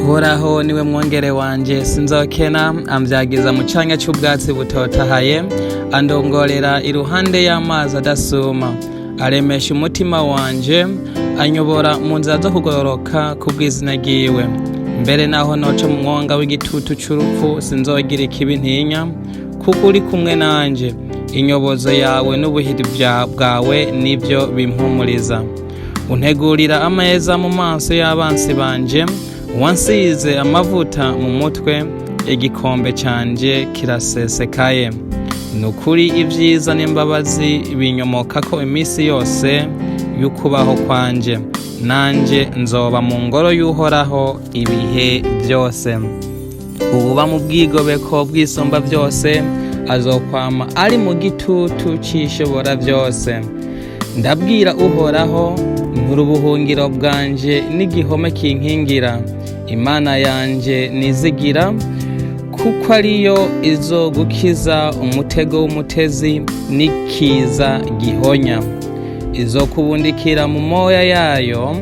Uhoraho niwe mwongere wanje, sinzokena. Amvyagiza mu canya c'ubwatsi butotahaye, andongorera iruhande y'amazi adasuma. Aremesha umutima wanje, anyobora mu nzira zo kugororoka kubw'izina ryiwe. Mbere naho noca mu mwonga w'igitutu c'urupfu, sinzogira ikibi ntinya, kuko uri kumwe nanje. Inyobozo yawe n'ubuhiri bwawe nibyo bimpumuriza. Untegurira ameza mu maso y'abansi banje, wansize amavuta mu mutwe, igikombe canje kirasesekaye. Ni ukuri, ibyiza n'imbabazi binyomokako iminsi yose y'ukubaho kwanje, nanje nzoba mu ngoro y'Uhoraho ibihe byose. Uwuba mu bwigobeko bw'Isumba Byose azokwama ari mu gitutu c'Ishobora Byose. Ndabwira Uhoraho nti: "Uri ubuhungiro bwanje n'igihome kinkingira, Imana yanje nizigira", kuko ariyo izogukiza umutego w'umutezi n'ikiza gihonya. Izokubundikira mu moya yayo,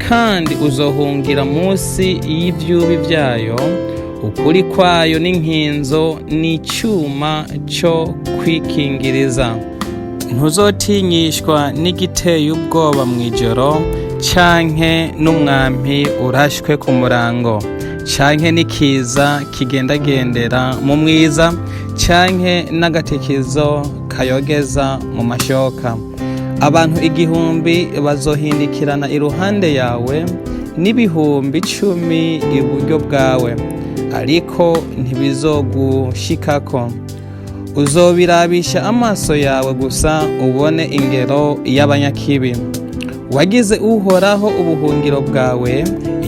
kandi uzohungira munsi y'ivyubi vyayo. Ukuri kwayo n'inkinzo n'icyuma cyo kwikingiriza. Ntuzotinyishwa n'igiteye ubwoba mu ijoro, canke n'umwampi urashwe ku murango, canke n'ikiza kigendagendera mu mwiza, canke n'agatikizo kayogeza mu mashoka. Abantu 1000 bazohindikirana iruhande yawe, n'ibihumbi 10 iburyo bwawe, ariko ntibizogushikako. Uzobirabisha amaso yawe gusa, ubone ingero y'abanyakibi. Wagize Uhoraho ubuhungiro bwawe,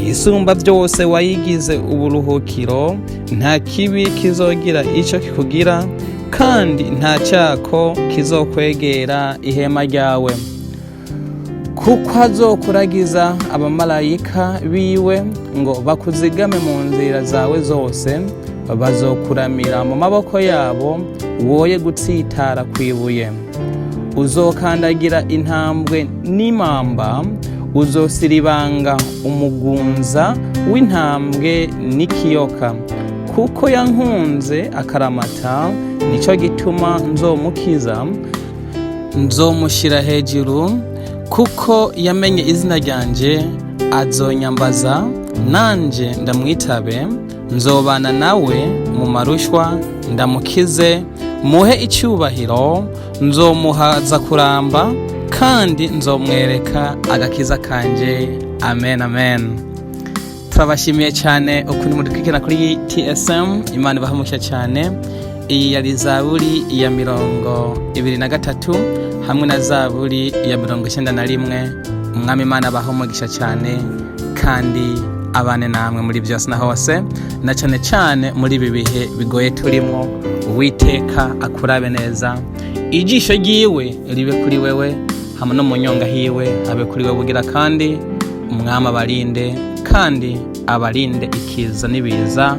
Isumba Byose wayigize uburuhukiro. Nta kibi kizogira ico kikugira, kandi nta cako kizokwegera ihema ryawe. Kuko azokuragiza abamarayika biwe ngo bakuzigame mu nzira zawe zose. Bazokuramira mu maboko yabo, woye gutsitara kw'ibuye. Uzokandagira intambwe n'imamba, uzosiribanga umugunza w'intambwe n'ikiyoka. Kuko yankunze akaramata, nico gituma nzomukiza, nzomushyira hejuru, kuko yamenye izina ryanje. Azonyambaza, nanje ndamwitabe, nzobana nawe mu marushwa, ndamukize, muhe icyubahiro. Nzomuhaza kuramba, kandi nzomwereka agakiza kanje. Amen, amen. Turabashimiye cyane ukuntu mudukurikirana kuri TSM. Imana ibaha cyane. Iyi yari zaburi ya 23 hamwe na zaburi ya 91. Umwami Imana abaha umugisha cyane, kandi abane namwe muri byose na hose, na cyane cyane muri ibi bihe bigoye turimo. Uwiteka akurabe neza, ijisho ryiwe ribe kuri wewe, hamwe no mu nyonga hiwe abe kuri wewe. Bugira kandi Umwami abarinde, kandi abarinde ikiza n'ibiza,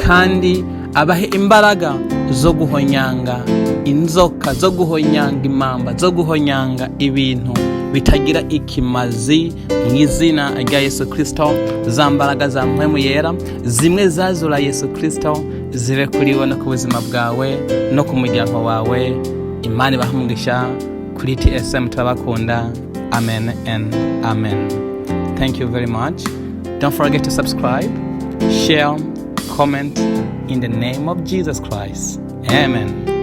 kandi abahe imbaraga zo guhonyanga inzoka, zo guhonyanga imamba, zo guhonyanga ibintu bitagira ikimazi, mu izina rya Yesu Kirisito. Za mbaraga za Mpwemu Yera, zimwe zazura Yesu Kirisito, zibe kuri we no ku buzima bwawe no ku muryango wawe. Imana ibahe umugisha. Kuri TSM turabakunda. Amen and amen. Thank you very much. Don't forget to subscribe, share, comment, in the name of Jesus Christ. Amen.